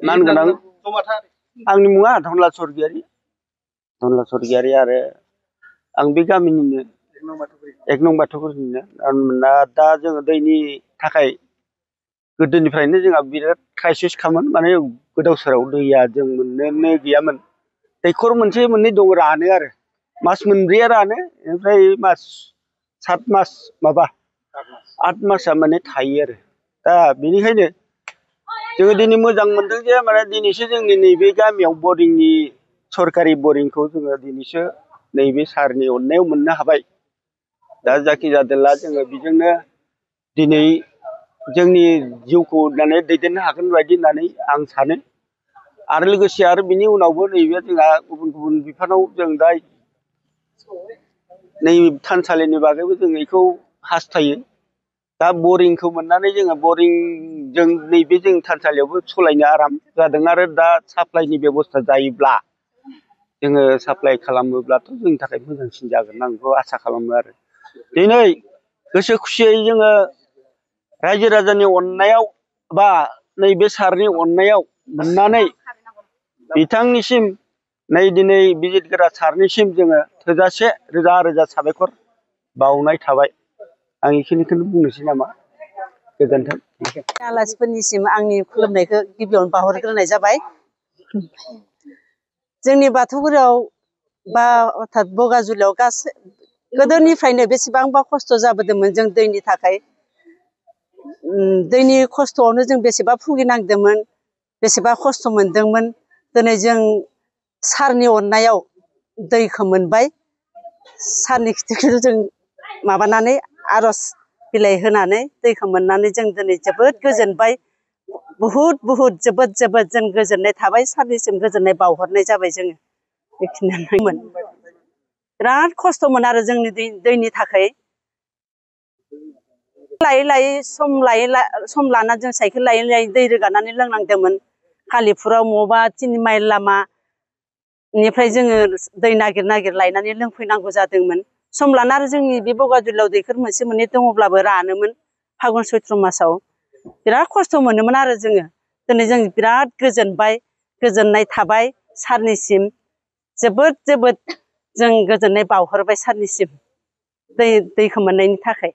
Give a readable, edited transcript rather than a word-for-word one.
मान गोनां आंनि मुङा धनला सरगियारि आरो आं बे गामिनिनो एक नं बाथौफोरनिनो दा जोङो दैनि थाखाय गोदोनिफ्रायनो जोंहा बिराद क्राइसिस खामोन माने गोदाव सोराव दैया जों मोननोनो गैयामोन दैखर मोनसे मोननै दं रानो आरो मास मोनब्रैया रानो ओमफ्राय मास 7 मास माबा 8 मासआ माने थायो आरो दा बेनिखायनो जोङो दिनै मोजां मोनदों जे माने दिनैसो जोंनि नैबे गामियाव बरिंनि सरकारि बरिंखौ जोङो दिनैसो नैबे सारनि अननायाव मोननो हाबाय दा जाखि जादोला जोङो बेजोंनो दिनै जोंनि जिउखौ माने दैदेननो हागोन बायदि होननानै आं सानो आरो लोगोसे आरो बिनि उनावबो नैबे जोंहा गुबुन गुबुन बिफानाव जों दा नै थानसालिनि बागैबो जों बेखौ हास्थायो दा बरिंखौ मोननानै जोङो बरिंजों नैबे जों थानसालियावबो सलायनो आराम जादों आरो दा साप्लाइनि बेबस्था जायोब्ला जोङो साप्लाइ खालामोब्लाथ' जोंनि थाखाय मोजांसिन जागोन आं बेखौ आसा खालामो आरो दिनै गोसो खुसियै जोङो रायजो राजानि अननायाव बा नैबे सारनि अननायाव मोननानै बिथांनिसिम नै दिनै बिजिरगोरा सारनिसिम जोङो थोजासे रोजा रोजा साबायखर बावनाय थाबाय आं बेखिनिखौनो बुंनोसै नामा गोजोन्थों आलासिफोरनिसिम आंनि खुलुमनायखौ गिबियावनो बावहरग्रोनाय जाबाय जोंनि बाथौफोराव बा अर्थात बगाजुलियाव गासै गोदोनिफ्रायनो बेसेबांबा खस्थ' जाबोदोंमोन जों दैनि थाखाय दैनि खस्थ'आवनो जों बेसेबा भुगिनांदोंमोन बेसेबा खस्थ' मोनदोंमोन दिनै जों सारनि अननायाव दैखौ मोनबाय सारनि खिथिखौ जों माबानानै आर'ज बिलाइ होनानै दैखौ मोननानै जों दिनै जोबोद गोजोनबाय बहुद जोबोद जों गोजोननाय थाबाय सारनिसिम गोजोननाय बावहरनाय जाबाय जोङो बेखिनियानोमोन बिराद खस्थ'मोन आरो जोंनि दैनि थाखाय सम लाना जों साइकेल लायै दै रोगानानै लोंनांदोंमोन कालिफुराव मबा 3 माइल लामानिफ्राय जोङो दै नागिर लायनानै लोंफैनांगौ जादोंमोन सम लाना आरो जोंनि बे बगाजुलियाव दैखर मोनसे मोननै दङब्लाबो रानोमोन फागुन सैत्र मासाव बिराद खस्थ' मोनोमोन आरो जोङो दिनै जों बिराद गोजोनबाय गोजोननाय थाबाय सारनिसिम जोबोद जों गोजोननाय बावहरबाय सारनिसिम दैखौ मोननायनि थाखाय